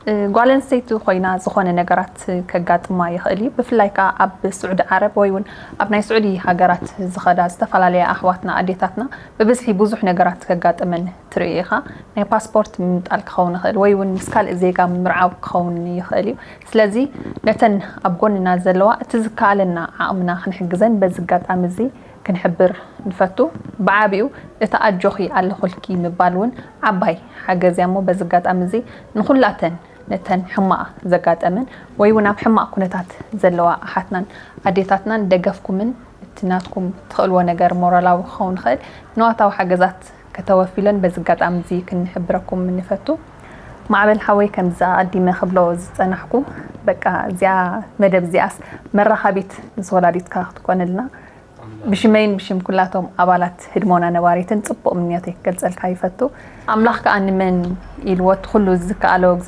እ፣ ጓል ኣንስተይቲ ኮይና ዝኾነ ነገራት ከጋጥማ ይኽእል እዩ። ብፍላይ ከኣ ኣብ ስዑዲ ዓረብ ወይ እውን ኣብ ናይ ስዑዲ ሃገራት ዝኸዳ ዝተፈላለያ ኣሕዋትና ኣዴታትና ብብዝሒ ብዙሕ ነገራት ከጋጥመን ትርኢ ኢኻ። ናይ ፓስፖርት ምምጣል ክኸውን ይኽእል ወይ እውን ምስ ካልእ ዜጋ ምምርዓው ክኸውን ይኽእል እዩ። ስለዚ ነተን ኣብ ጎንና ዘለዋ እቲ ዝከኣለና ዓቕምና ክንሕግዘን በዚ ኣጋጣሚ እዚ ክንሕብር ንፈቱ። ብዓቢኡ እቲ ኣጆኺ ኣለኹልኪ ምባል እውን ዓባይ ሓገዝ እያ እሞ በዚ ኣጋጣሚ እዚ ንኹላተን ነተን ሕማቕ ዘጋጠመን ወይ እውን ኣብ ሕማቕ ኩነታት ዘለዋ ኣሓትናን ኣዴታትናን ደገፍኩምን እቲ ናትኩም ትኽእልዎ ነገር ሞራላዊ ክኸውን ይኽእል ንዋታዊ ሓገዛት ከተወፊለን በዚ ኣጋጣሚ እዚ ክንሕብረኩም ንፈቱ። ማዕበል ሓወይ ከምዚ ኣቐዲመ ክብሎ ዝጸናሕኩ በቃ እዚኣ መደብ እዚኣስ መራኻቢት ምስ ወላዲትካ ክትኮነልና ብሽመይን ብሽም ኩላቶም ኣባላት ህድሞና ነባሪትን ጽቡቕ ምንዮተይ ክገልጸልካ ይፈቱ። ኣምላኽ ከኣ ንመን ኢልዎ እቲ ኩሉ ዝከኣሎ እግዚኣብሔር